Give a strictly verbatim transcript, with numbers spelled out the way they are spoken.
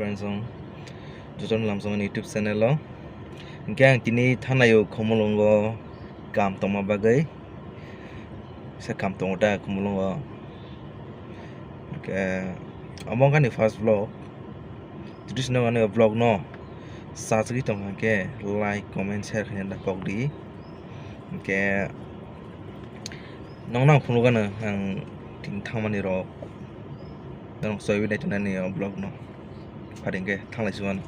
Friends, ang jotono lamsong ani YouTube channel o. Hingke ang tini thanayo Khumulwngo kam tongma bagwi. Se kam tongo ta Khumulwngo. Hingke amo wngkha ni first vlog. Jodi sino ani vlog no sachigwi tongkha hingke like, comment, share khaina da pokdi. Hingke nokno ang phunukgano ang tini thangmani rok. Norok soiwi naitonani o vlog no. Phari hingke thanglai suwano.